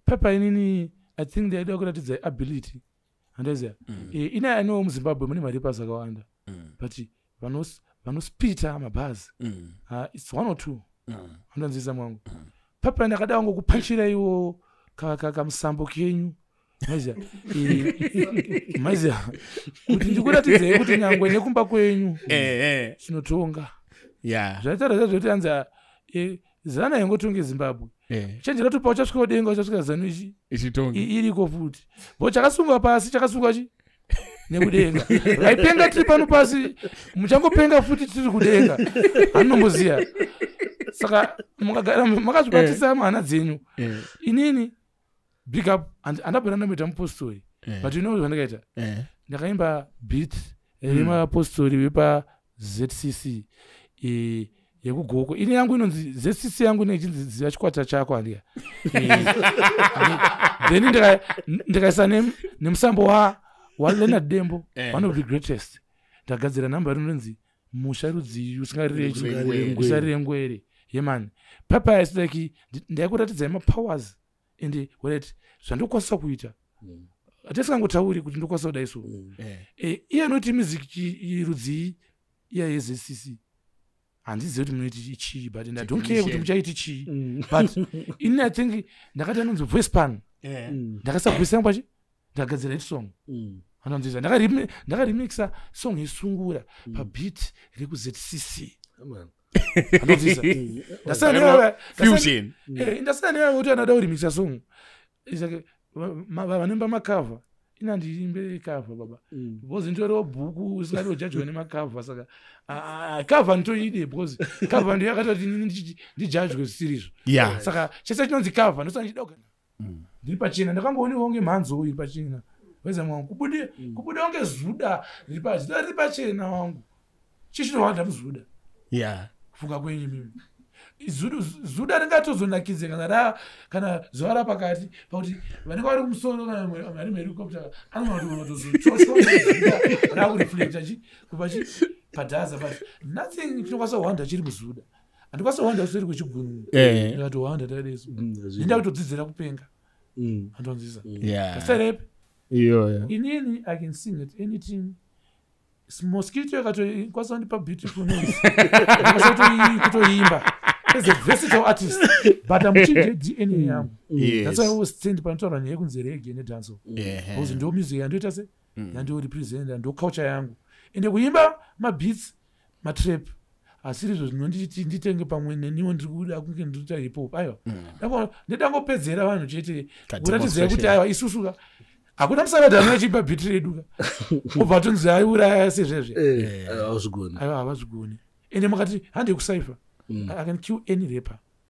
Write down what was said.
Pepa inini I think ndaida kuratidza ability, handaziva. Ine anewo muZimbabwe mune marappers akawanda, but vanospita mabhazi, it's one or two. Anonzisa mwangu papa, ndakada wangokupanchira iwo kamusambo kenyu, maiziva, maiziva kuti ndikuratidzei kuti nyangwe nekumba kwenyu chinotonga. Zvaitaura zvaizvo kuti anzi zana yangotonge Zimbabwe. Chenjera kuti pauchasvika kudenga uchasvika Zanu ichi ichitonga iriko futi, bo chakasungwa pasi chakasungwa chi nekudenga. Vaipenga tiri pano pasi, muchangopenga futi tiri kudenga, handinomboziya. Saka mukagara makazvibatisa muhana dzenyu. Inini big up, handabvira ndamboita mupostori, but you know zvandakaita? Ndakaimba beat remapostori vepa ZCC yekuGoko. Ini yangu inonzi ZCC yangu ine ichinzi Ziva Chikwata Chako, handiya? Then ndikaisa nemusambo waLeonard Dembo, one of the greatest. Ndagadzira nhamba rinonzi Musha Rudzii Usingarireki. Ngwere. Usarire ngwere yemani. Papa is like ndaikuratidzai mapowers and weret zvandokwanisa kuita. Hatisingangotauri kuti ndokwanisa kudai so. Iye anoti music rudzii iya yeZCC, handizivi kuti munoiti chii, but and I don't care kuti Technician. muchaiti chii, but ini I think ndakati anonzi voice pan. Ndakaisa voice yangu pachi, ndakagadzira hit song. Anonziza ndakaremixa song yesungura pabeat rekuZCC. Man. Anonziza Fusion. Ndasina newe kuti anoda kuremixa song. It's like, vanoimba macover, ina ndiimbe cover baba, because nditoriwo bhuku usingadi kujajwa nemacover. Saka cover nditoide because cover ndiyo yakatoti inini ndijajwe zvisirizvo. Saka chese chinonzi cover ndosaka ndichida kugara ndiri pachena. Ndakangoonekwa kunge mhanzo iri pachena weza mwangu, kubude kunge zuda riri zuda riri pachena wangu. Chichinohwanda muzuda. Kufunga kwenyu mimi, zuda ringatozonakidze kana ra kana zuva rapakati, pakuti vanenge vari kumusoro kana vari muhelicopter anogona kutozochoshwa rakureflecta chi kubva chi padhaza, but nothing chinokwanisa kuhwanda chiri muzuda. Handikwanisa kuhwanda usiri kuchigununu. Ndikatohwanda takadeso, ndinda kutodzidzira kupenga. Andonzisa kaserepi. Iyoyo. Inini I can sing at anything. Mosquito yakatokwanisa kundipa beautiful noise. Ndikwanisa kutoimba as a versatile artist, but amuchinje DNA yangu. That's why I always stand panotaura nyaya yekunzi reggae nedancehall, because ndo music yandoita se yandorepresenta, ndo culture yangu. Ende kuimba mabeats matrap asiri izvo zvinonditi nditenge pamwe neniwo ndiri kuda kunge ndinoita hip hop, aiwa. Ndidangopedzera vanhu chete kuratidzai kuti Demonstration. aiwa, isusu ka hakuna musaradhi anochiimba beat redu ka obva tonzi aiuraya sezvezve. Hauzvigoni. Aiwa, havazvigoni. Ende makati handei kucypher, I can kill any rapper.